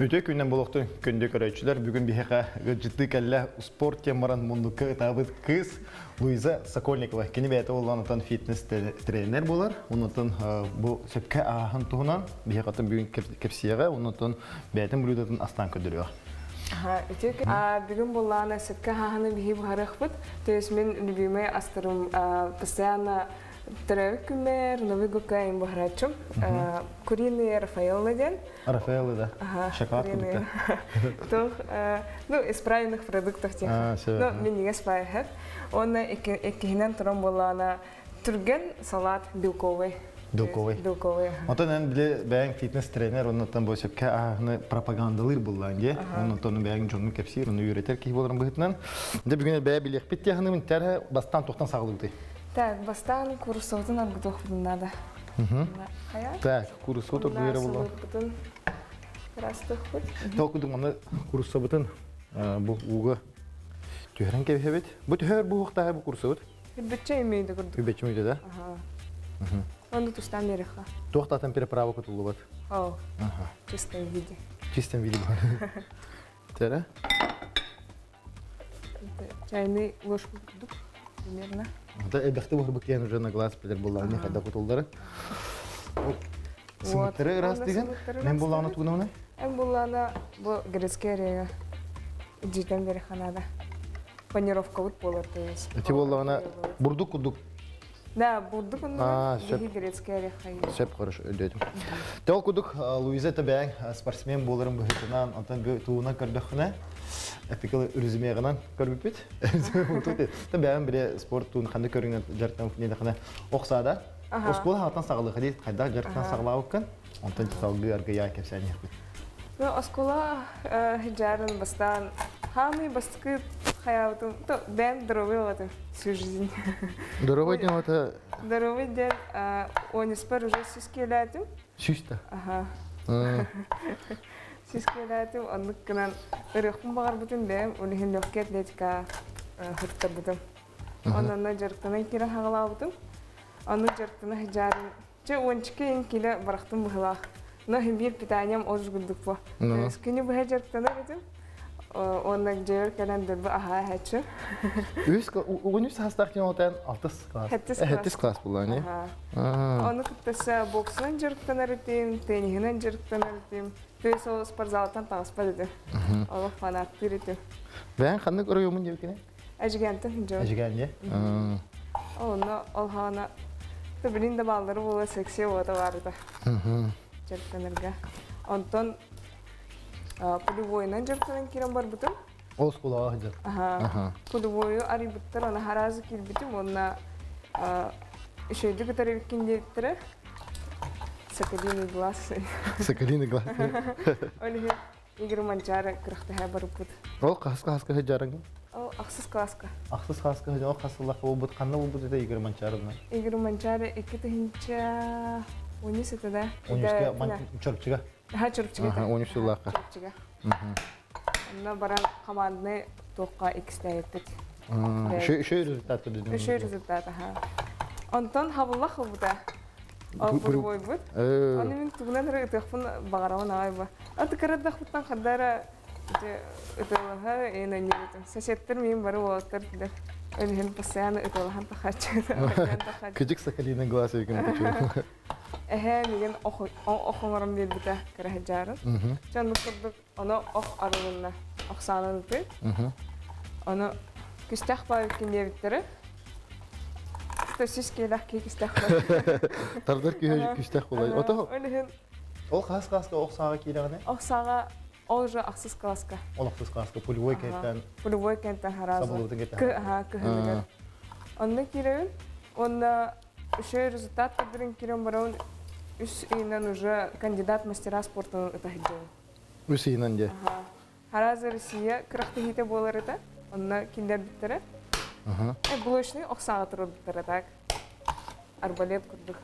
Үтүө күнүнэн буолуохтун күндү көрөөччүлэр. Бүгүн биһиэхэ ыалдьыттыы кэллэ спорт темаран муннукка ытаабыт кыыс Луиза Сокольникова. Кини бэйэтэ буоллаан фитнес-тренер буолар. Оннотон бу сөпкө ааһын туһунан биһиэхэ бүгүн кэпсиэҕэ, оннотон бэйэтин блюдотын астаан көрдөрүөҕэ. Үтүө бүгүн буоллаана сөпкө ааһыны биһи буһарыахпыт. То есть мин любимый астарым постоянно төрөөбүт күммэр Новый гокка им буһарааччым. Куриные Рафаэлло диэн. Рафаэлло, да. Шоколад курдук. Туох, ну, из правильных продуктов тех. Ну, минньигэс баайыһар. Уонна иккиһинэн туран буоллаана түргэн салат белковый. Белковый. Белковый. Онтон эн били бэйэҥ фитнес-тренер, оннуттан бу сөпкө ааһыны пропагандалыыр буллаан дии. Оннуттан бэйэҥ дьонун кэпсиир, ону үөрэтэр киһи буоларын быһыытынан. Дьэ бүгүн бэйэ билиэхпит диэхинибин тәрэ бастаан туохтан саҕалыыбытый? Так, бастаан курсовутун аргытыахпытын надо. Так, курсовут оргуйара буолла. Растыхпыт. Толкудук манна курсабытын бу ууга түһэрэн кэбиһэбит. Бу түһэр буһуохтааһы бу курсабыт. Үрбүччэ имейді курдук. Үрбүччэ имейді, да? Онду тустан береха. Туохтаатан переправа кутуллубат. О, чистом виде. Чистом виде. Тәрә? Чайный ложку курдук, примерно. Это элбэхти буһарбыт киэн уже на глаз билер буоллаҕына хайда кутуллары. Сымыттары ыраас деген. Мен буллаҕына тугунамына? Эн буллаҕына бу грецкий орега дьийтэн бери ханада. Панировкабыт буолар то есть. Эти буоллаҕына бурдук курдук. Да, бурдук оннугар биһи грецкий орех хайы. Сөп, хорошо, өйдөөтүм. Те ол курдук Луиза бэйэҥ спортсмен буоларын быһыытынан, онтон тугунан көрдөххүнэ, эпикал резюмеҕынан көрбүппүт. Та бэйэм биле спорт туун ханны көрүҥнэн дьарыктан нэдэхинэ охсаада. Оскуола хаатан саҕалыха дии, хайдах дьарыктан саҕалаабыккын, онтон салгыы аргыйаа кэпсээниэхпит. Ну, оскуола жарын бастаан хаамый бастакы хаябытым, то бэйэм здоровый олатым всю жизнь. Здоровый день это Здоровый день, онеспар уже сүүс киэлээтим. Сүүс да? Аха. Сүүс киэлээтим, оннук гынан ырыахпын баҕарбытым бэйэм, ол иһин легкий атлетика хыттарбытым. Онно дьарыктанан киирэн хаҕалаабытым. Ону дьарыктана сылдьаарын, чэ уончика иһин киилэ барахтым быһылаах. Но биир питанием олус курдук бу. Күнү быһа дьарыктанар этим. Уонна дьиэбэр кэлэн дырбы аһаа иһээччи. Үс угун үс саастаах диэн отен алтыс класс. Хэттис класс. Хэттис класс буолла не? Ону кыттаса боксунан дьарыктанар этим, тенниһинэн дьарыктанар этим. То есть ол спортзалтан таҕыспат этим. Олох фанаттыыр этим. Бэйэҥ ханнык оройуомун диэбиккиний? Эжигэнтэн сылдьабын. Эжигэн дии? Онно ол хаана билин да бааллары буола секси уота баарыта. Дьарыктанарга. Онтон пулевойунан дьарыктанан киирэн барбытым. Ол оскуолаҕа сылдьар. Аха. Пулевойу арыйбыттар, аны харазы киирбитим уонна үчүгэйдик ытар эбиккин диэбиттэрэ. Соколиный глаз. Соколиный глаз. Ол иһин Игорь Манчаары күрэхтэһэ барыппыт. Ол хаһыс класска сылдьарыҥ? Ол ахсыс класска. Ахсыс класска сылдьар, ол хас сыллаах буолбут, ханна буолбут этэ Игорь Манчаарына? Игорь Манчаары 2013 этэ да. Он Чурапчыга? Аха, Чурапчыга. Аха, 13 сыллаахха. Чурапчыга. Онно баран командный туохха иккистээбиппит. Еще результат Еще результат, аха. Онтон хабыллах ылбыта. Ол пулевойбут. Оны мин тугунан эрэ ытыахпын баҕарабын аҕай ба. Аты кырадахпыттан хардара ытыалаһа ээн өнньүбүтүм. Соседтар миин бары уолаттар билэр. Өлүһүн постоянно ытыалаһан тахааччы. Кыдьык соколиный глаз өйгүн Эһээ мигин ох оҥорон биэрбитэ кыраһыдьаарын. Чэ оннук курдук ону ох арылынна. Охсаанан ытыы. Ону күстэх баайыккин диэбиттэрэ. Сүүс киилэх кии күстэх Тардар күүһэ күстэх буолай. Ото Ол иһин Ол хас класска ох сааҕа киирэҕинэ? Ох сааҕа ол уже ахсыс класска. Ол ахсыс класска пулевой кэнтэн Пулевой кэнтэн харазы. Сабылыбытын кэнтэн. Аха, кыһыныгар. Онно киирэбин. Онно еще результат көрдөрөн киирэн барабын үс ыйынан уже кандидат мастера спорта ыта сылдьабын. Үс ыйынан дьэ. Харазы Россия күрэхтэһиитэ буолар этэ. Онно киллэрбиттэрэ. Блочный охсааҕа турарбыттара так. Арбалет курдук.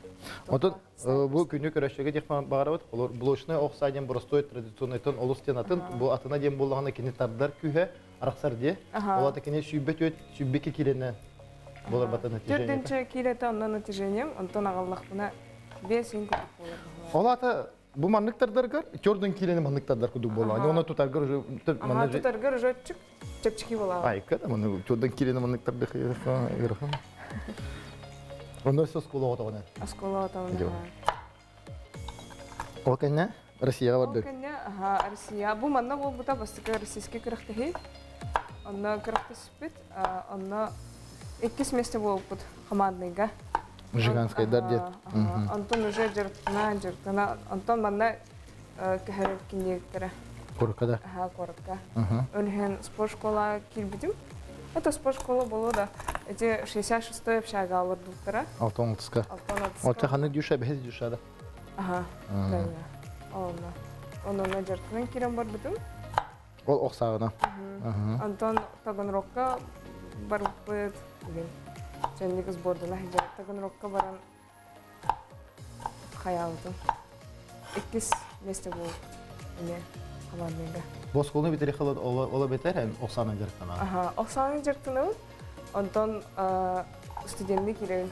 Отон бу күнү көрөшчөгэ диэх баҕарабыт. Олор блочный охсаа диэн боростуой традиционнойтон олус диэн атын. Бу атына диэн буоллаҕына кини тардар күүһэ арахсар диэ. Ол ата кини 104 102 киилэнэн болар бата натяжение. Төрдүнчэ киилэтэ онно натяжением, онтон аҕаллахпына 5 курдук буолар. Ол ата Бу маннык тардаргар, төрдөн киилени маннык тардар кудук буолла. Оны тутаргар уже манна тутаргар уже чик чепчики буолаа. Айка да маны төрдөн киилени маннык тардых ырахан. Онно оскуола отоҕуна. Оскуола отоҕуна. Ол кэннэ Россияға барды. Ол кэннэ аха Россия. Бу манна буолбута бастакы российский күрэхтэһии. Онно күрэхтэспит. Онно иккис месте буолбут командныйга. Жиганскайдар диэн. Онтон уже дьарыктана, дьарыктана. Онтон манна көһөрөр киниэктэрэ. Куоракка да? Аха, куоракка. Өлүһэн спорт школа киирбитим. Это спорт школа было да. Эти 66-й общага олордуктара. Алтон алтыска. Алтон алтыска. Отта ханнык дюша, бэһис дюша да? Аха, да, Онно. Онно дьарыктанан киирэн барбытым. Ол ох сааҕына. Онтон Таганрогка барбыт. Чэнник сбордана сылдьар. Таганрогка баран хайаабытым. Иккис месте буолбут. Эмиэ командныйга. Босколну битери хылат ола бетер эн Оксана дьарыктана. Аха, Оксана дьарыктанабын. Онтон студенный кииребин.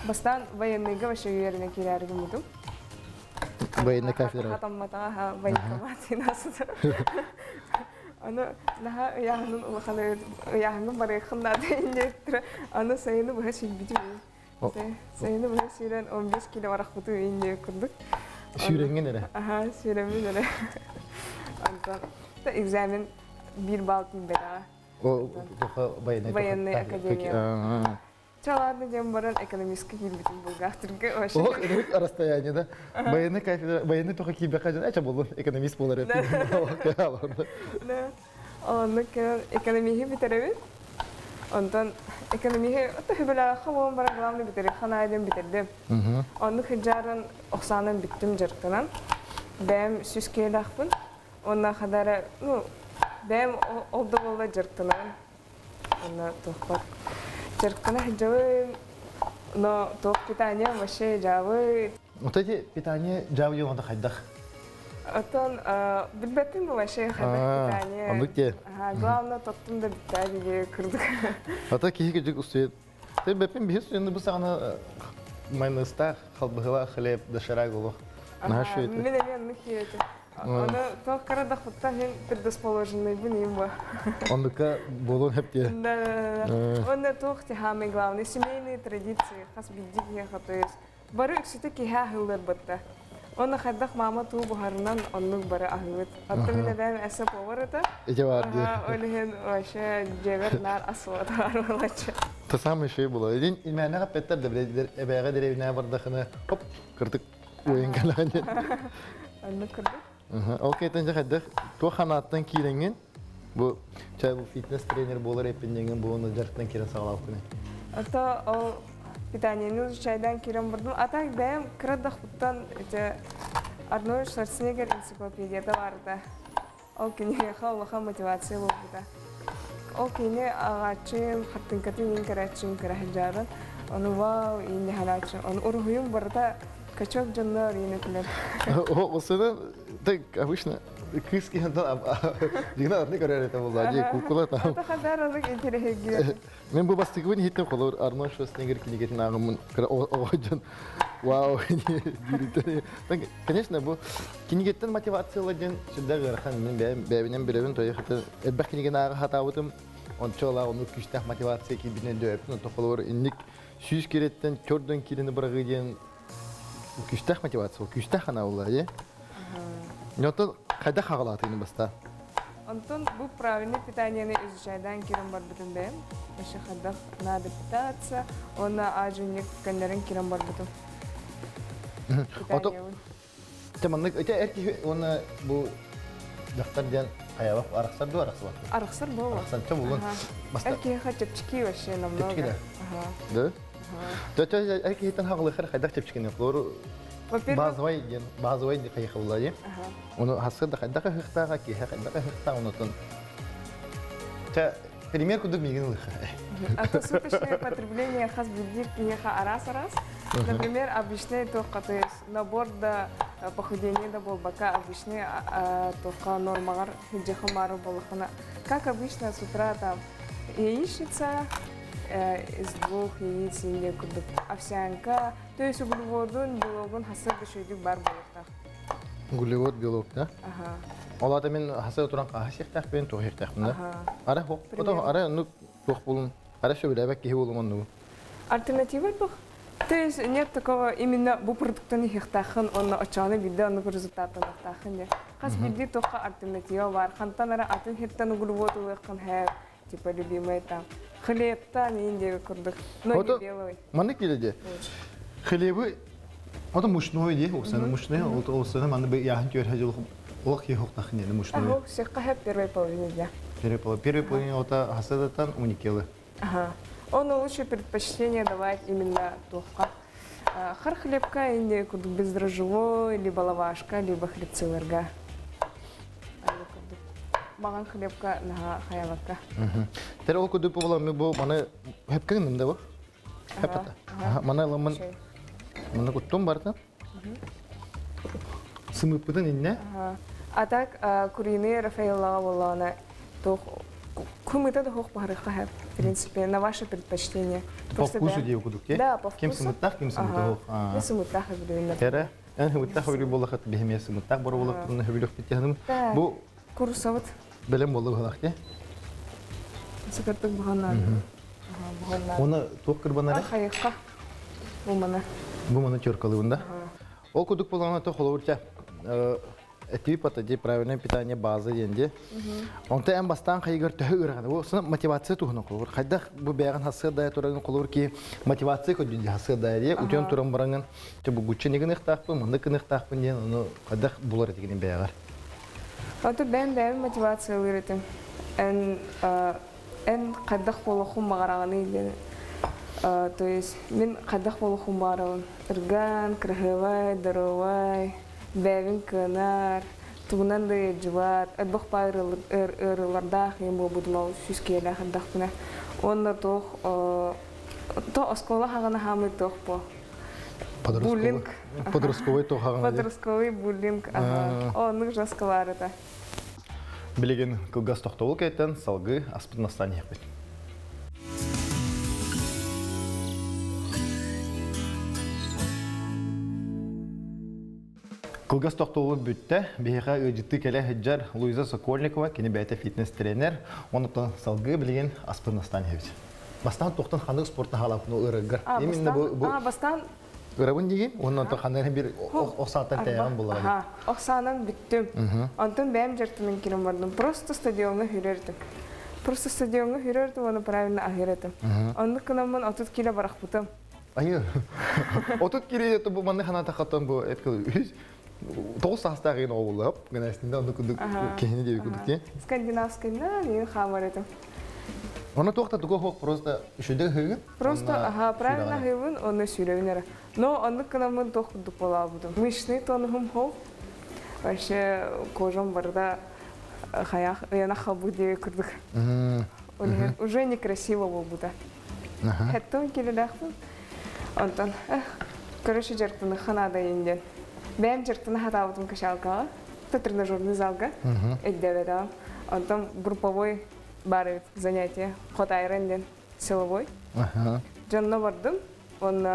Бастаан военныйга вообще үөрэнэ киирээри гыммытым. Военный кафедра. Хатамматаҕа военкомат сытар. Аны наһаа ыйааһынын улахан ыйааһыҥҥын барыаххын наада инньэттэрэ. Аны сайыны быһа сүүрбүтүм. Сайыны быһа сүүрэн 15 кило барахпытым инньэ курдук. Сүүрэҥҥин эрэ? Аха, сүүрэммин эрэ. Онтон экзамен биир балл тиийбэтэҕэ. Военный академия. Чалааны диэн баран экономистка киирбитим булгаахтырга вообще. Ох, расстояние, да? Военный кафедра, военный только киирбэхэ дьон, эчэ болун, экономист болар. Да. Онно экономиһи бүтэрэбин. Онтон экономиһи ото хөбөлөөххө буолан баран главный бүтэри ханаайдын бүтэрдим. Онну хыджарын охсаанан бүттүм дьарыктанан. Бэйэм сүс киэлээхпин. Онна хадара, ну, бэйэм ол да буолла дьарыктанан. Онно туохпар дьарыктана сылдьабын, но туох питание вообще дьаабы. Вот эти питание дьаабы диэн хайдах? Оттон билбэттим вообще хайдах питание. Оннук те. Главное тоттум да бүттээ диye кырдык. Ата киһи күдүк устуйат. Ты бэппин биһи студенты бу саҕана майонезтаах халбыһыла хлеб доширак олох. Наша это. Мин эмиэ оннук киһи Оны туох карадахпытта мин предрасположенныйбын им ба. Оннука буолуон хэптиэ. Да, да, да. Онно туох самый главный семейные традиции хас биирдии киһиэхэ то есть бары үксүтэ киһи аһыыллар батта. Онно хайдах мама туу буһарынан оннук бары аһыыбыт. Оттон мин эбээм эссе повар это. Ити бар дии. Ол иһин вообще дьиэбэр наар ас буолар буолаччы. То самый шей була. Един имээнэ хаппеттер да эбээҕэ деревнää бардахына хоп кыртык уйун кэлэҕин. Оннук курдук. Ол кайтан хайдах туох ханааттан киирэҥҥин бу чай бу фитнес тренер буолар эппиннеңин буолуна дьарыктан киирэн саҕалаабыккыный? Ото ол питаниени изучайдан киирэн бардым. А так бэйэм кырадахпыттан ити Арнольд Шварценеггер энциклопедията баарда. Ол киниэхэ улахан мотивация буолбута. Ол кини аҕааччым, хаттыҥкатын иин көрөөччүм көрө сылдьаабын. Ону вау, иин ханааччым. Ону уруһуйум барыта качок дьоннор иин этилэр. Осыны так обычно кыыс киһинтэн дигна атны көрөр это буолла дии кукула там. Это хазар азык интерехегге. Мен бу бастыгыбын иһиттим холор Арнольд Шварценеггер кинигэтин ааҕыммын оҕо дьон вау дииритэ. Конечно, бу кинигеттен мотивацияла диэн сүрдээх ыарахан мен бэйэбинэн билэбин тойохыты элбэх кинигени ааҕа хатаабытым ончола ону күүстээх мотивация киирбитинэн дөйөппүн онто холобур инник сүүс кириттен төрдөн киирини быраҕыы диэн күүстээх мотивация күүстээх хана буолла дии. Онтон хайдах хаҕалаатыгын баста? Онтон бу правильное питаниены изучайдан кирен барбытым бэйэм. Вообще хайдах надо питаться, уонна аажынньык көннөрөн кирен барбытым. Ото маннык ити эр киһи уонна бу дьахтар диэн хайабах арахсар дуо арахсыбат? Арахсар буолла. Арахсар булун. Эр киһиэхэ чэпчэки вообще намного. Чэпчэки да? Да? Да, эр киһиттэн хаҕылыхар хайдах чэпчэкини? Флору базовай диэн базовай ди хайхалла ди. Оны хасыр да хайдах ыһыктааҕа киһи хайдах ыһыктаа онотон. Ча пример кудук мигин ылыха. А то суточное потребление хас биирдии киһиэхэ араас-араас. Например, обычный туохха, то есть набор да похудение да буолбакка, обычный туохха нормаҕар сылдьыахха маары буоллаххына, как обычно с утра там яичница из двух яиц или курдук овсянка, то есть углеводун, белогун хасыр да шөйдүк бар буолуохтаах. Углевод, белок, да? Ага. Ол мен хаса туран каха сихтахпын, туох сихтахпын да. Ага. Ара хо, ото ара ну туох булун, ара сөбүлээбэт киһи болум оннугу. Альтернатива бах. То есть нет такого именно бу продуктаны хихтахын, онно очоны билде онно результаттан де. Хас билди тоха альтернатива бар. Хантан ара атын хиттан углевод улыкын хэ, типа любимый там. Хлебтан инде курдук, но не белый. Маны келеде. Хлебы Ото мучной ди, осаны мучной, ото осаны маны бы яхын төр хажыл олох ехохтахын еді мучной. Ага, всех кахеп первой половине дня. Первой половине ото хасадатан уникелы. Ага. Он лучше предпочтение давать именно тухка. Хар хлебка или курдук бездрожжевой, либо лавашка, либо хлебцелерга. Маған хлебка на хаялакка. Тер ол кудуп була ми бу маны хепкен да бу. Хепата. Маны ламын маны куттум барта. Сымыппытын инне. А так куриные Рафаэллага боллана тох кумыта да хох барыха хеп. В принципе, на ваше предпочтение. По вкусу дию кудук, Да, по вкусу. Ким сымыттах, ким сымыттах. Ага. Сымыттах хөбүлүннэр. Кere, эн сымыттах хөбүлү боллахат бихеме сымыттах бора боллахат хөбүлүх биттяхным. Бу Курсоват. Белем болду халах те. Сыкыртык буганнар. Буганнар. Оны туох кырбанары? Хайыкка. Бу мана. Бу мана чөркалыбында. Ол кудук болғана то холовурча. Этип ата правильное питание база денде. Онта ән бастан хайгар төһө ыраганы. Бу сына мотивация туһуна холовур. Хайдах бу бәгән хасыр да турагын холовур ки мотивация көдү хасыр да ие. Утен туран баранган. Те бу гуччы нигин ихтахпы, мынды кын ихтахпы ден, оны хайдах булар этигин бәгәр. Ото бән мотивация ырытым. Эн эн кайдах болохум багараганы ден. То есть мен кайдах болохум багарагын. Ырган, крахывай, даровай, бәвин кынар, тугунан да жыбат, эдбах пайрылардах, ем бу будмал сүскеле хандах бuna. Онна тох то оскола хагана хамы тох по. Буллинг. Подростковый тох хагана. Подростковый буллинг. Ага. О, ну жестколар это. Билеген кылгас тохтобул кайтан салгы аспытын астан ехбет. Кылгас тохтобул бүтте, биһиха ыжытты келе хыджар Луиза Сокольникова, кини бәйте фитнес-тренер, онуттан салгы билеген аспытын астан ехбет. Бастан тоқтан хандык спортна халапны ырыгыр. Именно бу бастан Ырабын деген, оннан тоқаннан бир оқсааттан таяған болар. Ага, оқсаанан бүттүм. Онтон бәм жартымын кирим бардым. Просто стадионга хүрердим. Просто стадионга хүрердим, оны правильно ахиретим. Онны кынамын 30 кило барахпытым. Айы. 30 кило бу манны ханата хаттан бу эткил тоғыз састағы оғулап, гынасында онды күдік кехini деп күдік. Скандинавский на мен хамар этим. Оны тоқта туго хоқ просто үшөдө хыгын. Просто, ага, правильно хыгын, оны сүйрөбүнөр. Но оны кынамын тох кудук болабыдым. Мышный тонухум хол. Вообще кожам барда хаях, я на хабу деп курдук. Уже некрасиво болбуда. Хаттон келелахпын. Онтон, короче, жартыны ханада инден. Бәм жартыны хатабытым качалкага, тренажерный залга. Эддебедам. Онтон групповой бар занятие. Хотайренден силовой. Жанна бардым. Он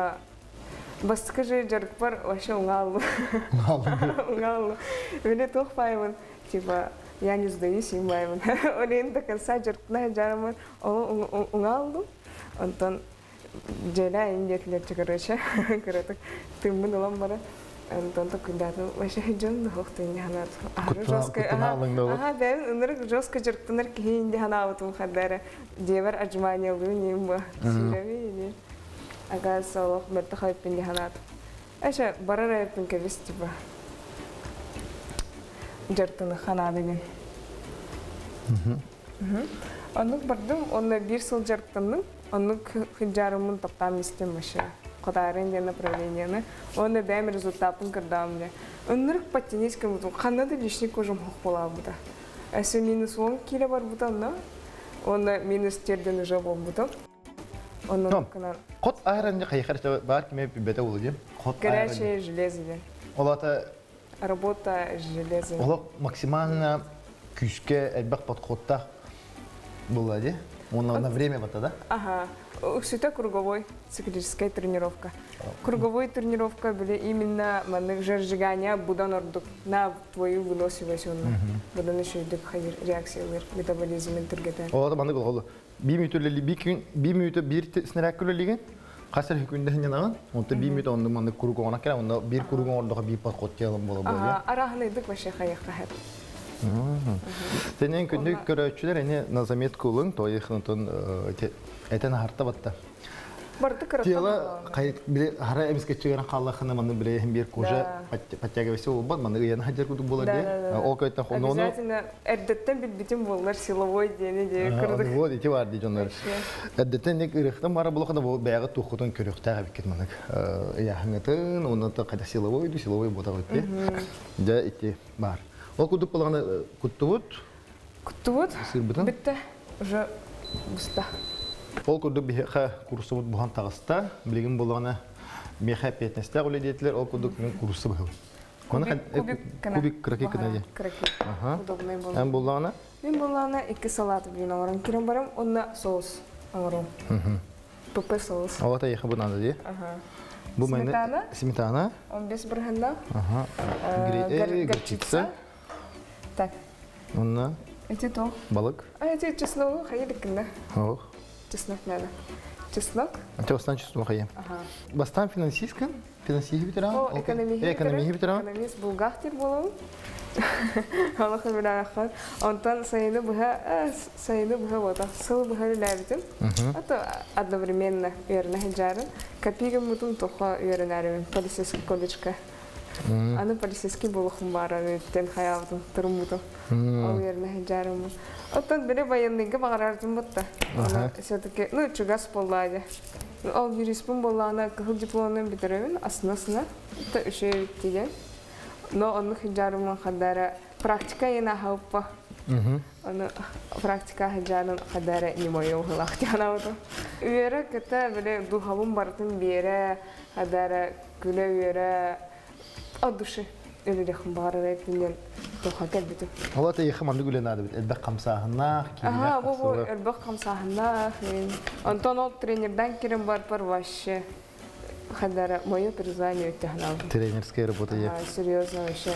бастыкы же жарык бар вообще уңаллы. Уңаллы. Мени тохпаймын. Типа, я не сдаюсь, имаймын. Олен до конца жарыкна жарымын. Уңаллы. Онтон желя индетлер короче. Короче, тыммын улам бара. Антон такундаты вообще жон хохты инде ханат. Жестко. Ага, бән ынырык жестко жырттыныр ки инде ханабытым хаддары. Дебер ажмания луним ба. Сирәви Ага солох мерте хайп инде ханат. Аша барар айпын кебис типа. Жырттыны ханады Оннук бардым, онны бир сыл жырттынның, оннук хыджарымын топтам истем вообще. Кодарын де направлениені. Оны бәм результатын кырдам де. Өннүрк подтянись кем ханна да лишний кожум хох бола буда. Әсі минус 10 кило бар буда, но оны минус терден уже бол буда. Оны кынан. Кот айран кайхар бар киме бете улы Кот Горячее железо. Олата работа с железом. Олар максимально күскә әлбәк подходта була ди. Уонна на время бата да? Ага. Үксүтэ круговой циклическая тренировка. Круговой тренировка были именно маннык жиросжигание будан ордук на твою выносливость онно. Будан еще идик хайыр реакциялар метаболизмин түргетен. Ол маннык ол би мүтөлели би күн би мүтө бир снаряд күлелиген хасар хүндэ хинянаган онто би мүтө онду маннык круг оҥона кэлэ онно бир круг оҥордохо би подход телом бола боло. Араһын идик вообще хайыр хахар. Сенен күндү көрөөччүлэр эне на заметку ылың тойыхнытын этен харта батта. Барды кыраттан. Тело биле хара эмиске чыгыран халлахына манны биле хим бир кожа подтягивайся болбат манны ыян хаджар кудук болар де. Ол көйттен хонону. Обязательно эрдеттен билбитим боллар силовой дени де кырдык. Вот ити бар ди жоннор. Эрдеттен ник ырыхтан бара булахына бу бәгы тухутун көрүктәгә бикет манык. Яхыңытын, оны та кайда силовой ду силовой бота көтте. Да ити бар. Ол кудук болганы куттубут. Куттубут. Сырбытын. Битте. Уже буста. Ол курдук биһиэхэ курсубут буһан таҕыста, билигин буоллаҕына миэхэ эппиэтинэстээх үлэ диэтилэр, ол курдук мин курсу быһабын. Кубик Кубик кыракый кына дии. Кыракый. Удобный был. Эн буоллаҕына? Мин буоллаҕына икки салат блин оҥорон кирэн барам, онно соус оҥором. ПП соус. Ол ата эйиэхэ бу наада дии. Бу Сметана. Сметана. 15 бырыһыннаах. Ага. Горчица. Так. Онно Эти то. Балык. А эти чесногу хайы Ох. Чеснок надо. Чеснок. Ante бастан чеснок хайы. Ага. Бастан финансисткын? Финансист ветеран? О, экономист. Экономист ветеран. Экономист бухгалтер болом. Аллах билэр Онтон сайыны быһа сайыны быһа бота. Сыл быһа үлээбитим. Ато одновременно үөрэнэ жарын. Копигам мутум тоха үөрэнәрим полицейский колледжка. Аны полицейский болохум бар, тен хаябытым, турумутум. Ол үөрэнэ жарым. Оттон бире военныйга багарардым бутта. Все-таки, ну, чугас боллады. Ол юристпун боллаана кыһыл дипломун бүтеребин, астына Та үшө биттиген. Но онну хиджарымын хадара практика ена хауппа. Оны практика хиджарын хадара не мое ухылахтянауду. Үөрэ кыта биле духабын бартын биэрэ хадара күлэ үөрэ от души үлүлэхин баарар эпинен тоха кэлбитим. Ола та ехе манды гүлен ады бит. Элбэх камсаһыннах, Ага, бу бу элбэх камсаһыннах. Онтон ол тренердан кирен бар вообще. Хадара мое призвание өттехнал. Тренерская работа е. Серьезно вообще.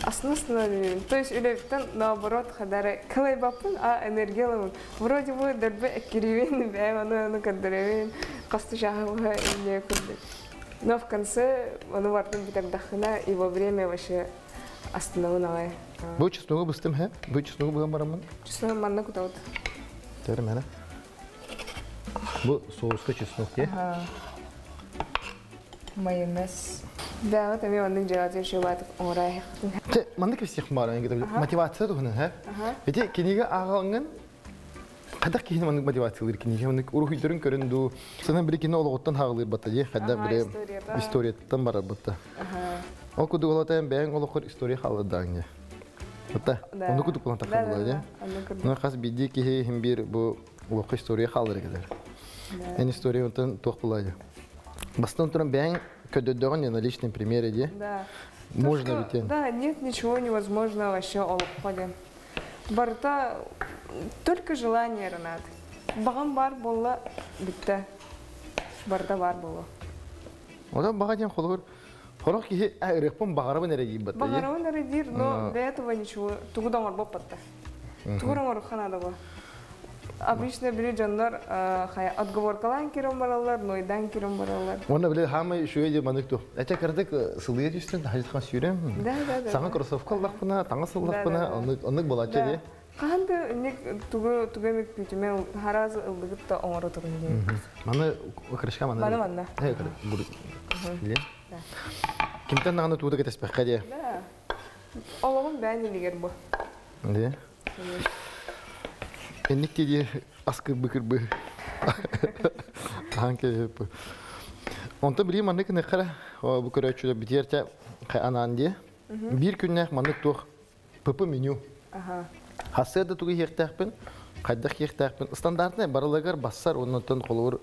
Основно, то есть үлэптен наоборот хадара кылайбаппын, а энергиялымын. Вроде бы дәрбе эккиривин, бәм аны аны кадыревин, касты жахыға не курдык. Но в конце аны бардым битагдахына и во время вообще остановын алай. Бу чесногу быстым хэ? Бу чесногу буган барамын? Чесногу манна кутабыт. Тәрі мәне. Бу соуска чеснок те. Майонез. Да, вот эми оннук жаатыр шыбатып оңорай. Те, маннык всех мара, мотивация тухна, хэ? Эти книга ағалыңын Қадақ кейін маннык мотивациялыр киниге маннык уруһуйдарын көрүн ду санан бири кине олоҕуттан хаалыр батта же хадда бире историяттан барар батта. Ол куду олотайын бэйэн олохор история хаалырдааңе. Батта ону кудук булан тахыр була же. Ну хас биди киһи хим бир бу олохко история хаалыр экелер. Эн история онтон туох була же. Бастан туран бэйэн көдөдөгөн на личном примере де. Да. Можно ведь. Да, нет ничего невозможного вообще олохко Барта только желание ренат. Бағам бар болла бітті. Барда бар болла. Одан баға ден холор хорох кихи ырыхпын бағарабын эрэ диир батта. Бағарабын эрэ диир, но для этого ничего. Тугудан орбоп батта. Тугуран орхан бу. Обычно били дьоннор отговоркалаан кирен бараллар, нойдан кирен бараллар. Онна биле хамай шуе де манык ту. Эче кырдык сылыя түстен хажытхан сүйрем. Да, да, да. Саңа кроссовка аллахпына, таңа сыллахпына, оннык болачы де. Қанды нек тугу тугемик күтүмө хараз ылдыгыт да оңоро турун дейм. Маны крышка маны. Маны манна. Э, бур. Биле. Кимтен наганы тууда кетеспекке де. Да. Ологум бән илигер бу. Де. Энник теди аскы быкыр бы. Анке. Онта били маннык нехара бу көрөчүлө битерте анаан ди. Бир күннэх маннык туох ПП меню. Ага. Хасыда тугу хертәхпин, кайдах хертәхпин. Стандартный барылагар бассар оннан холур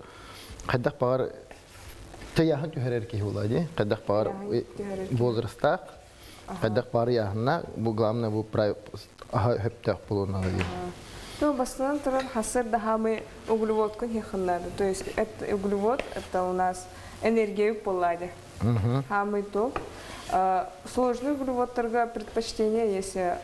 кайдах багар таяһын түһәрер ки була ди. Кайдах багар возрастах, кайдах бар яһына, бу главное бу прав хөптәх булуна ди. То бастынан турар хасыр дахамы углеводкун хихыннады. То есть это углевод, это у нас энергия буоллаҕа. Хамы то. Сложный углеводтарга предпочтение, если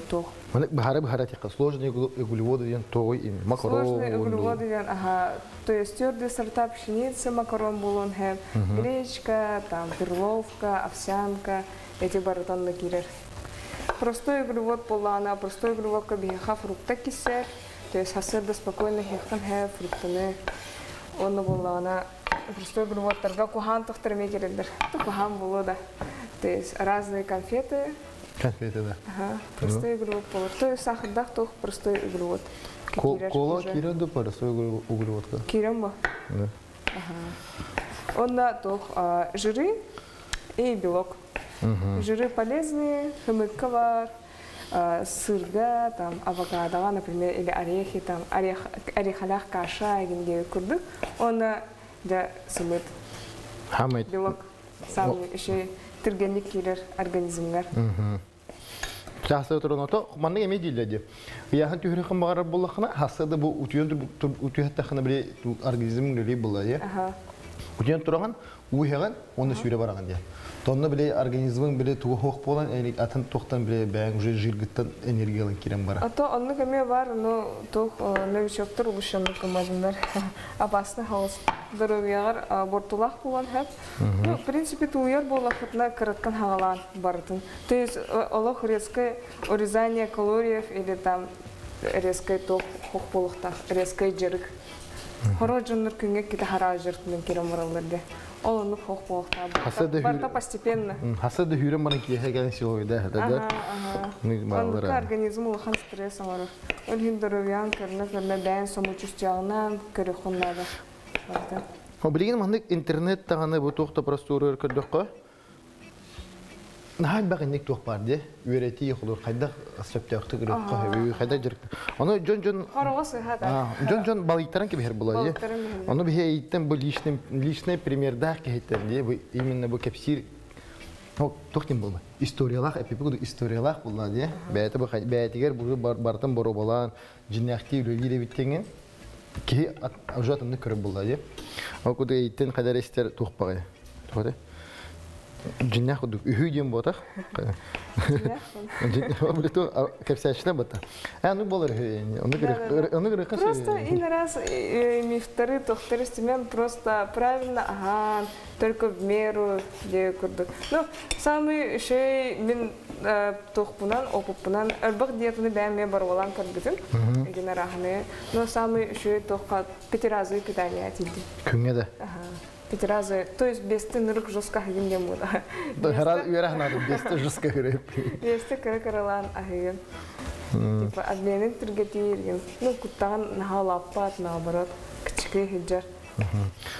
то. Бахара бахара тика сложные углеводы ден той им макарон. Сложные углеводы ден, ага, то есть твердые сорта пшеницы, макарон булуон сөп, гречка, там перловка, овсянка, эти барытанна кирер. Простой углевод буоллаҕына, простой углеводка биһиэхэ фрукта кисер, то есть хасырда спокойно хехтан хэ фруктаны. Онно буоллаҕына простой углеводтарга куһаан тохтор эмиэ киреллер. Куһаан буолуо да. То есть разные конфеты. Конфеты, да. Ага, простой углевод болор. То есть сахардаах туох простой углевод. Кола кирен да простой углеводка. Кирен ба? Да. Ага. Онно туох жиры и белок. Жиры полезные, хымыкка бар, сырга, там, авокадоға, например, или орехи, там, орех, орехалах каша, егенге курдук. Оны да сымыт. Хамайт. Белок. Самый еще түргенник кирер организмгар. Часы туран ото манны эме дийледи. Яхан түһүрхэн багарар буллахына хасады бу утуйон утуйаттахына бире организм үлели булла я. Утуйон тураган уйган оны сүйре бараган дия. Тонна биле организмың биле тугу хох болан атын тохтан биле бәң уже жиргыттан энергиялан кирен бара. А то онны кеме бар, но тох новичоктор улушанны кымадындар. Опасный хаос. Здоровьягар бортулах булан хэп. Ну, в принципе, тулуяр болахытна кырыткан хагалан барытын. То есть олох резкое урезание калориев или там резкое тох хох болухтах, резкое жырык. Хоро жоннор күнгө ките хара жыртынын кирен баралар Ол онну хох болухта. Барта постепенно. Хаса да хүрен бана киһэ кэлэн силовой да да. Ага, организм улахан стресс оҥорор. Ол иһин здоровьян көрүнэ көрүнэ бэйэн самочувствиеҕынан көрүөххүн наада. О билигин маннык интернет таҕаны бу туох да простору көрдөххө наһаа элбэх инник туох баар дии үөрэтии холур хайдах сөптөөхтүк ырыахха сөбүй хайдах дьарык ону дьон-дьон Хороҕо сыһа да. Дьон-дьон балыйтаран кэбиһэр буолар дии. Ону биһи эйиттэн бу личный личный примердаах киһиттэн дии бу именно бу кэпсиир туох диэн буолла историялаах эпипи историялаах буолла дии бэйэтэ бу бэйэтигэр бу барытын боруобалаан дьиннээхтии үлэлиир эбиттиҥин киһи уже атыннык көрөр буолла дии. Ол курдук эйиттэн хайдар истэр туох баҕайы туох дьиннээх курдук үһүү диэн буотах кэпсээччилэр бата э ну болар ону көрөххө Просто ин раз мифтары тохтары истимен просто правильно ахан только в меру диэ курдук. Ну, самый шей мин тохпунан опуппунан элбэх диетаны бэйэм барвалан көрбүтүм генераханы, но самый шей тохка пятиразовое питание тиди. Күҥҥэ да? Пятиразовое, то есть бесте нырык жестко аһыгын диэн буола. Үөрэх наада бесте жестко көрөп. Бесте кыра кыралаан аһыгын. Типа обменин түргэтииргин. Ну, куттаҕын наһаа лаппаат, наоборот, кычыкый сылдьар.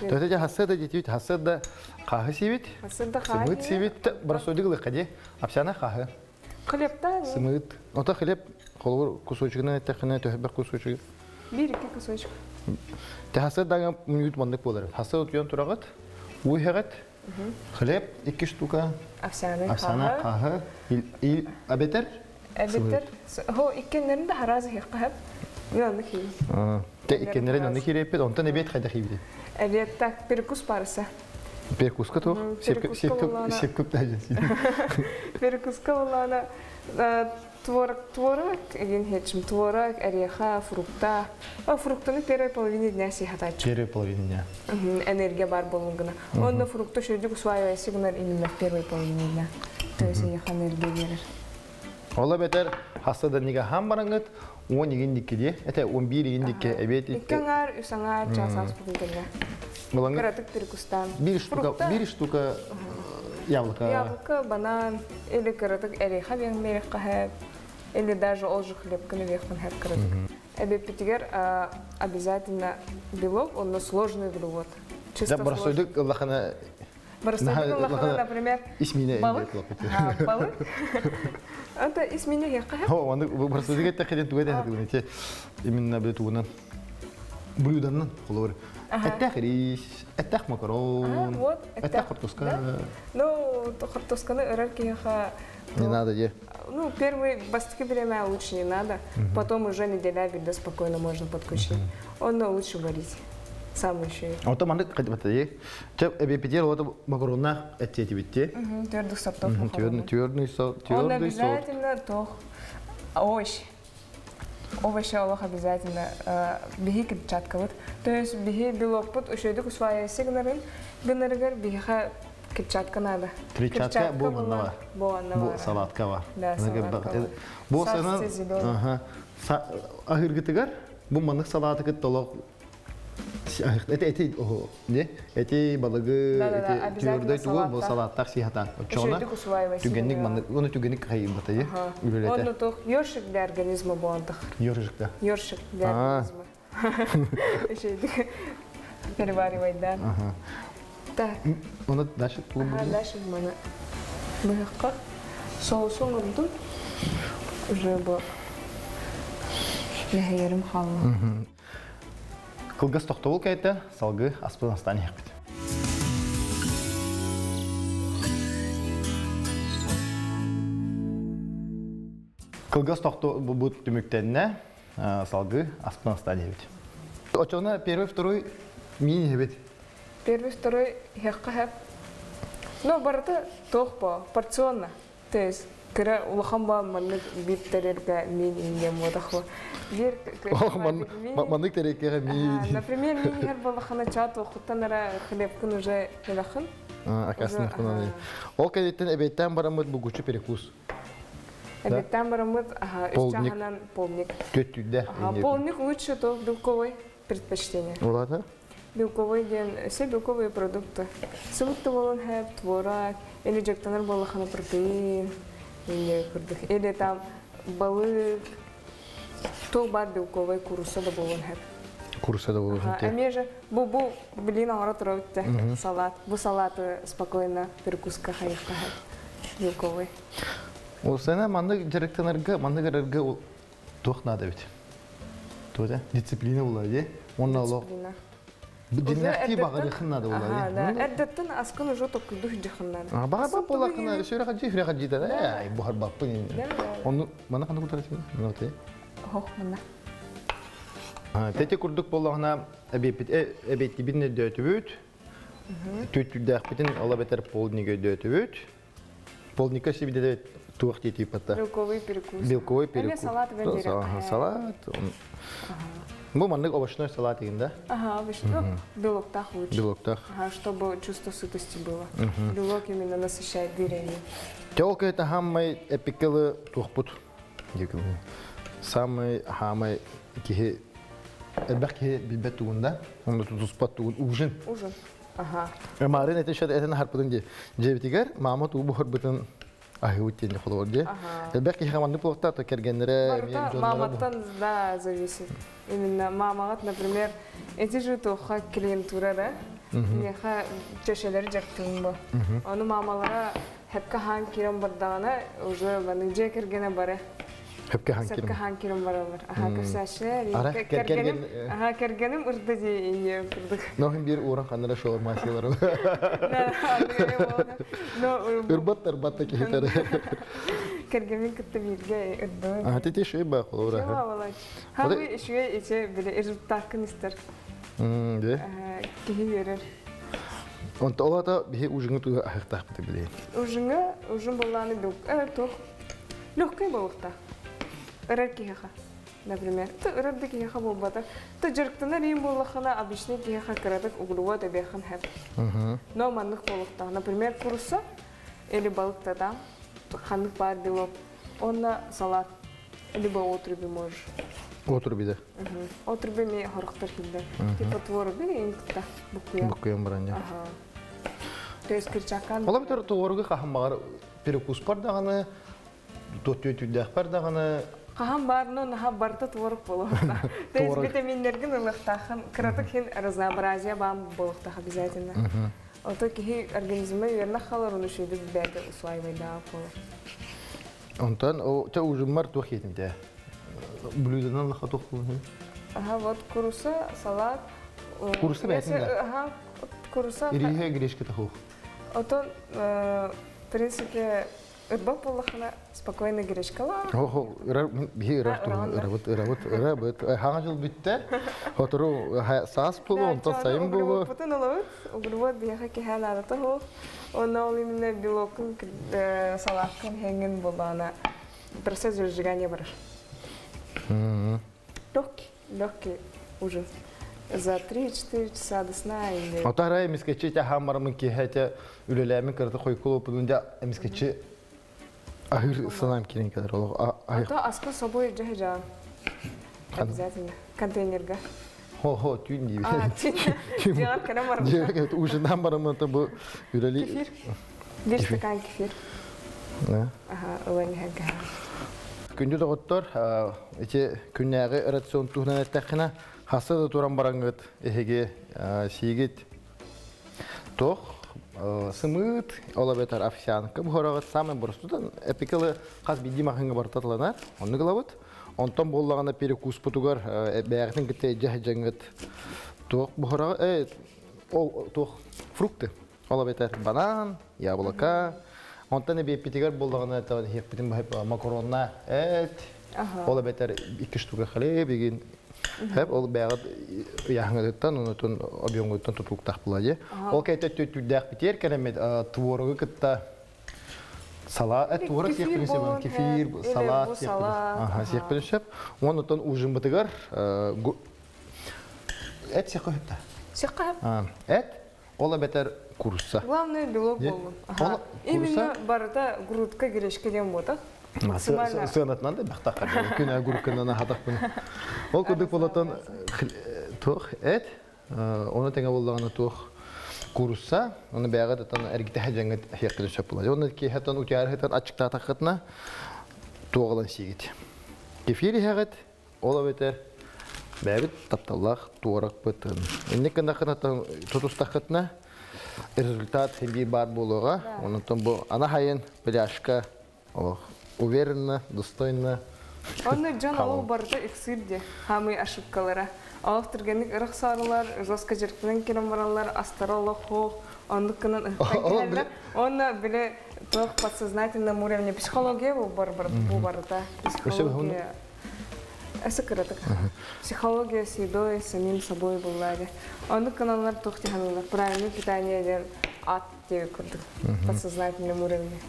Төтө хасса да детибит, хасса да хааһы сиибит. Хасса да Сымыт сиибит, бросойдук ылыхха дии. Апсяна хааһы. Хлебта Сымыт. Ото хлеб холобур кусочегынан эттэххинэ төһөбөх кусочек. Бир-икки кусочек. Те хасса даҥа мүнүүт маннык буолар. Хасса утуйан тураҕыт, уйһаҕыт, хлеб икки штука. Овсяный Овсяна хааһы. Ил абетер? Эбетер. Хо иккеннерин да харазы хиққахап. Мен онны хиибин. Те иккеннерин онны кииреппит, онтон эбиэт хайдах хиибити? Эбиэт так перекус парыса. Перекуска туох? Сепкөп Перекуска боллаана творог, творог, эгин хечим творог, ореха, фрукта. О, фруктаны первой половине дня сихатачы. Первой половине дня. Энергия бар болун гына. Онно фрукты шөйдүк усваивайсы гынар именно в первой половине дня. То есть эйиэхэ энергия берер. Ола бетер хасса да нига хам бараңыт, он игин дикки Это он бир игин дикки эбет. Икки аңар, үс аңар, час ас бүгүн кэллэ. Кыратык перекустан. Бир штука, бир штука яблоко. Яблоко, банан, или кыратык ореха биэн хэп, или даже ол же хлеб кыны вехман хэп кыратык. Эбеппитигер обязательно белок, он сложный углевод. Чисто Да, барсойдук ыллахана Барсойдук ыллахана, например, Исмине балык. Балык. Это исмине хекка Хо, аны барсойдук этте хеден тугай да те именно бе тугунан. Блюданан холобур. Эттээх рис, эттээх макарон, вот, эттээх хортуска. Ну, хортусканы ырар киһиэхэ. Не надо, де. Ну, первый бастакы время лучше не надо, потом уже неделя вида спокойно можно подключить. Он лучше варить. Сам еще. Ото маннык кадыбатайы. Чеп эбипитер ото макаронна эттети битти. Твердых сортов макаронов. Твердый сорт, Он твердый сорт. обязательно тох. Овощ. Овощи олох обязательно. Биһи клетчатка вот. То есть биһи белокпут үшөйдүк усваивайся гынарын гынарыгар биһиха клетчатка надо. Клетчатка бу манна бар. Бу манна Бу бар. салатка бар. Да, салатка бар. Бу Сарсы сана зеленый. Ага. Ахыргытыгар бу маннык салаты кыт толок эти эти ого не эти балыгы Да-да-да, эти обязательно твердой тугу бу салатта. салаттар сихатан. Очона Үшөйдүк усваивайся түгенник гынарыгар. маннык оны түгенник хайын батайы. Он Үлелете. тох ёршик для организма буантах. Ёржикта. Ёршик для А. организма. Үшөйдүк переваривать, да. Ага. Так. Оны дальше тугу Ага, дальше маны быһыкка соусун урдум. Уже бу лэһэйэрим хаалла. Кылгас тохтобул кәйтә, салгы аспын астан яқпит. Кылгас тохто бу түмүктенне салгы аспын астан яқпит. Очона первый, второй мини хебет. Первый, второй хекка хэп. Ну, барыта туох бо, порционно. То есть кыра улахан ба маннык биир тарелка мин инген буотахва. Биир Маннык тарелкага мини. Например, мин иһэр буоллахына чаат уохуттан эрэ хлебкын уже элэхин. Акасын хунаны. Ол кәдеттен эбеттен барамыт бугучу перекус. Эбеттен барамыт, ага, үс Полдник. чаһынан полдник. Төттүдә. Ага, полдник лучше то белковый предпочтение. Улата? Белковый диэн все белковые продукты. Сылык буолан хэп, творог, или дьактанар буоллахына протеин, или курдук, или там балык, туох баар белковый курса да буолан хэп. Курса да болу. Ага, эмиэ же бу бу блин оҥоро турабыт салат. Бу салаты спокойно перекуска хайыкка хэп. Белковый. Ол сена маннык директорларга, маннык эрерге туох надо бит. Туота дисциплина була ди. Онна олох Дисциплина. диннәхти багырыхын надо була Ага, ди. да. Эрдэттэн аскын уже токкуйду хыджахыннан. А бага ба болакына сүрә хаҗи сүрә хаҗи да. Ай бу харбаппын. Да, да. Оны мана кандай кутарасың? Ну те. Хох, мына. Тете курдук боллагына эбепит эбетти бинне дөтүбүт. Төттүдәх битин ала бетер полдник дөтүбүт. Полдника сибиде туох тити патта. Белковый перекус. Белковый Эме перекус. салат Ага, бендерек. Салат. Бу маннык овощной салат деген да? Ага, овощ- ну, белоктах лучше. Белоктах. Ага, чтобы чувство сытости было. Белок именно насыщает дырями. Телка это хаммай эпикелы тухпут. Самый хамай кихи элбэх кихи билбет тугунда, онда тутуспат тугун ужин. Ужин. Ага. Марын эти шат этен харпытын ди. Жебитигер мама туу харпытын ахыут тенде холор ди. Ага. Элбэх кихи хаманды плохта то кергенлере, Барыта маматтан, да, зависит. Именно мамагат, например, эти же тоха клиентура, да? Меха чешелер жактын бу. Аны мамалара хепка хан кирен бардагана уже баны же кергене бары. Хөпкө хан Сепка кирем. хан кирен баралар. Ага, кепсәшер. Ара, Кергеним, ага, кергеним ырды ди инде курдук. Нохин бир уран ханнара шолор масилар. Но Ырбат тарбат кихитер. кергенин кытты бирге ырды. А тети шей ба холор. Шуа болач. Хамы шуе иче биле результаткын истер. Де. Кихи берер. Онта олата бихи ужиңы туга ахыктах бите биле. Ужинга, ужин болланы белк. Тух. Легкий болукта. Ырар кихеха. Например, ты ырар кихеха болбата. Ты жырктына рим боллахана обычный кихеха кыратык углевод обехан хэп. Но маннык болукта. Например, курса или балыкта там ханнык бар белок. Онна салат. Либо отруби можешь. Отур биде. Отруби ми хорохтор хилде. Типа творог или инкта букуя. Букуям баранья. Ага. То есть кирчакан. Ола битер туоргы хахамагар перекус бар даганы, тот бар даганы. Хаһан бар, но наха барта творог болуохта. То есть Творог. витаминнерген ылыхтахан, кыратык хин разнообразие баам болуохтах обязательно. Ото киһи организмы үөрнэх халар, ону шүйдүк бэйэтэ усваивайдаах буолар. Онтон о те ужиммар туох хетим те. Блюдонан лаха туох булун. Ага, вот куруса, салат. Куруса бэйэтин да? Ага, куруса. Ирииһэ гречката хух. Отон, в принципе, ырбат буоллахына спокойно гречкалаа. Хо, биһи ырар ырабыт, ырабыт, ырабыт. Хаҥа жыл бүттэ. Хотору саас буолу, онтон сайын буолу. Углеводпутун ылабыт. Углевод биһиэхэ киһи наадата суох. Онно ол именно белокун салааккын хеңин буоллаҕына процесс разжигания барар. Легкий, легкий ужин. За 3-4 часа до сна или... Отара эмискечи тахамармын киһэтэ үлэлээмин кыраты хойкулуппунун дьа эмискечи аһыр санаам кирин кэлэр олох. А то аска собой дьаһыжаан. Обязательно. Контейнерга. Хо-хо, түүн диибин. Дьиэҕэр кэлэн бараммын. Дьиэҕэр ужиннаан бараммын бу үлэли... Кефир. Биир стакан кефир. Аха, ылан иһэргэ. Күндү доҕоттор, ити күннээҕи рацион туһунан эттэххинэ, хасса да туран бараҥҥыт эһиги сиигит туох сымыыт, ол эбэтэр овсянка буһараҕыт самый боростуотан эпикалы хас биирдии маһыҥҥа барыта тыланар, оннук ылабыт. Онтон буоллаҕына перекуспутугар бэйэҕитин кытта илдьэ сылдьаҥҥыт туох буһараҕыт, ол туох фрукты, ол эбэтэр банан, яблоко, онтон эбиэппитигэр буоллаҕына иһиэхпитин макаронна эт, ол эбэтэр икки штука хлеб игин Хэп ол бэйэҕит ыйааһыҥҥытыттан, онутун объемҥутуттан тутулуктаах буолла дии. Ол кэйтэ түрдээх битиэр кэлэммит творогу кытта салат, творог сиэхпин сөп, кефир, салат сиэхпин сөп. Онутун ужинбытыгар эт сиэххэ сөп да? Сиэххэ сөп. Эт, ол эбэтэр курса. Главное белок боллун. Именно барыта грудка гречка диэн буотах. Сыанатынан да бахтахха күнэ грудканан ахатахпын. Ол курдук болотон туох эт, оны тэҥэ боллаҕына туох курса, оны бэйэҕэ татан эргитэ дьаҥҥыт хиэххитин сөп буолар. Оны киэһэтэн утуйар аччыктаатаххытына туоҕалан сиигит. Кефир иһэҕит, Ол эбэтэр бэйэбит тапталлаах туоракпытын. Инник гыннаххытына тутустаххытына результат биир баар буолуоҕа. Онтон бу ана хайын пляжка олох уверенно, достойно. Онно дьон ол барыта ыксыыр дии. Хаамыы ошибкалара. Олох түргэнник ырах саарылар, жестко дьарыктанан кэлэн бараллар, астара олох хоох, оннук гынан ыһыктан кэлэллэр. Уонна били туох подсознательном уровне психология бу барыта. Психология Эсэ кыратык. Психология с едой, самим собой буллари. Оннук гыналлар туох дьаһаналлар. Правильное питание диэн ат диэби курдук. Подсознательном уровне.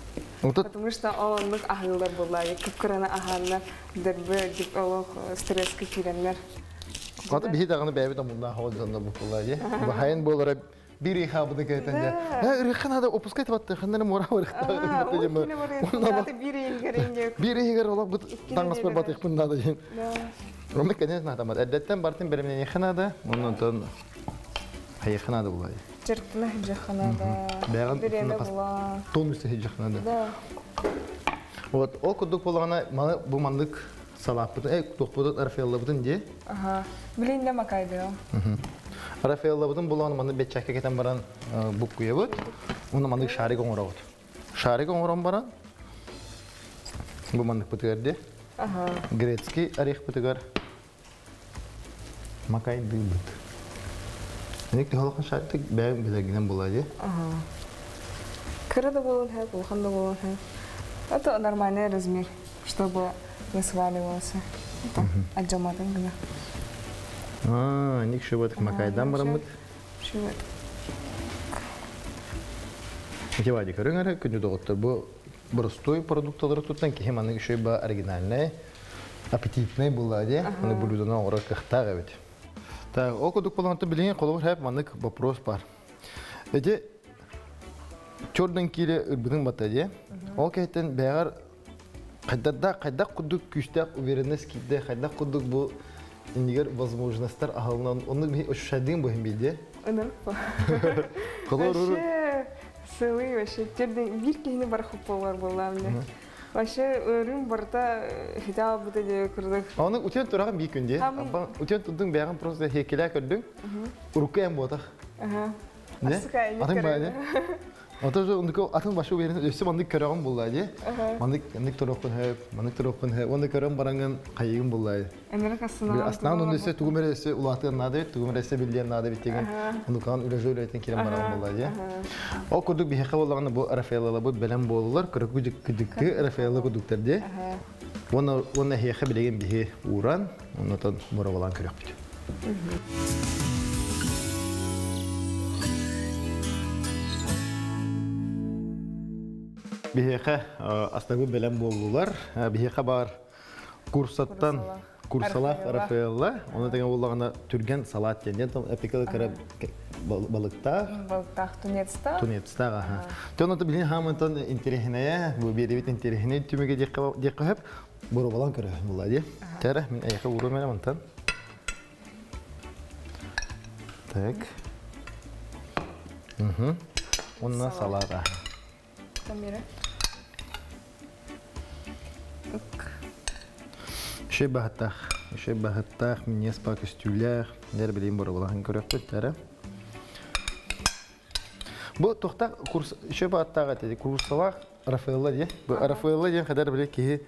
Потому что ол оннук аһыылар буллари. Кып-кыраны аһааннар, дөрбө дип олох стресскэ киирэннэр. Хата биһи даҕаны бэйэбит омуннаах оҕо бу буллари. Бахайын буолара биир ый хаабыты кэтэн дьэ ырыхха надо опускай табатты ханнары муора биир иһигэр олох бут таҥаспар батыхпын надо диэн онно конечно надо эрдэттэн бартын бэлэмнэниэххэ надо оннонтон хайыхха надо булай Дьарыктана сылдьыахха надо бириэмэ була тонусе сылдьыахха надо вот ол курдук буоллаҕына маны бу маннык салааппытын э туохпутун рафаэллабытын дии Аха. Билин да макайдыам. Рафаэллабытын булан маны бэччэккэ кэтэн баран буккуйабыт. Уонна маннык шарик оҥоробут. Шарик оҥорон баран бу манныкпытыгар дии. Аха. Грецкий орехпытыгар макайдыыбыт. Ник төһөлөхон шарик бэйэм билэргинэн буолаа дии. Ага. Кыра да буолун хэп, улахан да буолун хэп. Это нормальный размер, чтобы не сваливался. Это отжаматын гына. Аа, ник шыбат макайдан бараммыт. Шыбат. Ити көрүҥ эрэ күндү доҕоттор бу боростуой продукталары туттан киһи маннык үчүгэй ба оригинальнай аппетитный буолла дии. Аны блюдоны оҥорор кыахтаах эбит. Так, ол курдук буолан билигин холобур хэп маннык вопрос бар. Эти чордан киирэ ырбытын батта дии. Ол кэһиттэн бэйэҕэр хайдах хайдах курдук күүстээх уверенность киирдэ, хайдах курдук бу иннигэр возможностьтар аһылынан оннук биһи ощущайдыын бу иһин биирдэ. Ынырык Вообще сылый вообще терден биир киһини барахып болар буоллаам дии. Вообще өрүм барыта хите албыта диye курдук. Оны утен турагын биир күн дии. Утен турдуң бэйэҕин просто хекилээ көрдүҥ. Урукку эн буотах. Ага. Не? Атын баайы. Онтон оннук атын башы берин өссө маннык көрөҕүн булла дии. Маннык маннык туруохпун хөп, маннык туруохпун хөп. Уонна көрөн бараҥын хайыгын булла. Эмерик астынан. Астынан онно өссө тугум эрэ өссө улаатыан наада бит, тугум эрэ өссө биллиэн наада бит деген онукаан үлэжэ үлэтин кирен баран булла дии. Ол курдук биһиэхэ буоллаҕына бу Рафаэллабыт бэлэм буоллулар, көрөкү кыдьыкты Рафаэлла курдуктар дии. Уонна уонна эһиэхэ билигин биһи ууран, оннотон боробалаан көрөхпүт. Биһиэхэ астагы бэлэм буоллулар. Биһиэхэ бар курсаттан курсалаах Рафаэлла, оны тэҥэ буоллаҕына түргэн салат диэн эпикалы кыра балыктаах. Балыктаах тунецтаах. Тунецтаах, аха. Тон ото билин хаамантан интэриэһинэйэ, бу биэрибит интэриэһинэй түмүгэ диэххэ хөп, боробалан көрө була дии. Тәрэ, мин эйэхэ уурум эрэ мантан. Так. Угу. Онна салат, аха. Камера. Үшей баһыттаах, үшей баһыттаах, минньиэс па көстүүлээх, дэр билим боробалаһын көрөхпүт, тәрэ. Бу тухта курс еще бааттаах этэ курсалаах Рафаэлла диye. Бу Рафаэлла диэн хадар биле киһи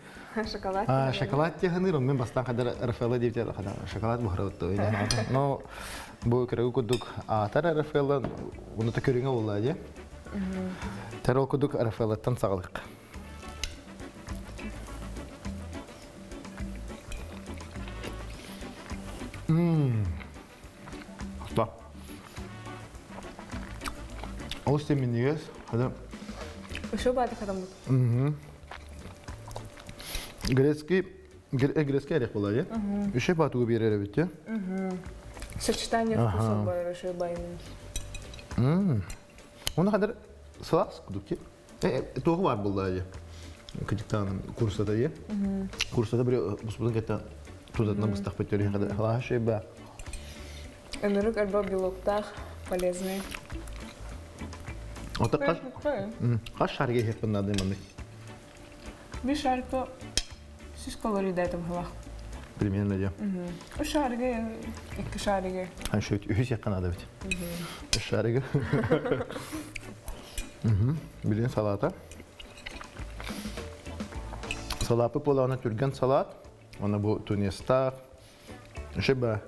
шоколад. А, шоколад тиһаныр, мен бастан хадар Рафаэлла дип хадар шоколад буһарабыт Но бу көрөгү курдук аатар Рафаэлла, уну та көрүҥэ буолла дии. Тэр ол курдук Рафаэллаттан саҕалык. Мм. Хата. Ол семинигес, хада. Еще бады хадамбыт. Грецкий, грецкий орех была, иә? Еще батугу берер бит, иә? Сочетание вкусов бар, еще байын. Оны қадар сылас кудук Туғы бар болды, иә? Кыдыктан курсата, иә? Курсата бір бұспудың кеттен тузатына быстақ бөттері қадар. Халаға шей ба. Өнүрүк альба белоктах полезный. Ота қаш қаш шарге хеппін нады маны? Bir шарика 100 калорий дайтым хылах. Примерно де. Үш шариге, екі шариге. Хан шөйт үхүс якын ады бит. Үш шариге. Билин салата. Салапы полана түрген салат. Оны бу тунецтах. Шеба.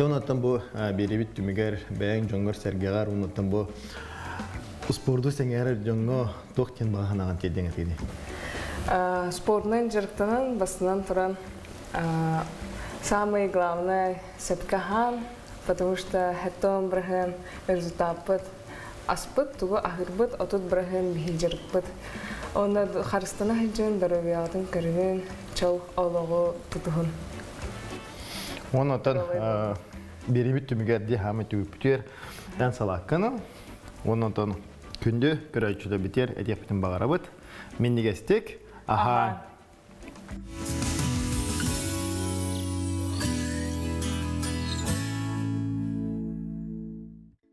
Онаттан бу беребит түмүгер бэйэҥ дьоҥҥор сэргэҕэр онуттан бу спорду сэҥээрэр дьоҥҥо туох диэн баҕа санааҕын тиэрдиэҥ этигиний? Спортунан дьарыктанан, бастынан туран, самое главное сөпкө аһаан, потому что хэттон бырыһыан результаппыт аспыт, тугу аһыырбыт, 30% биһи дьарыкпыт. Онно харыстана сылдьан доруобуйаҕытын көрүнүн, чол олоҕу тутуһун. Оннотон берибит түмүгэр дии хаамы түгүппүтүгэр эн салаакканы, оннотон күндү көрөөччүлэр битиэр этиэхпитин баҕарабыт. Миннигэстик, аһаан.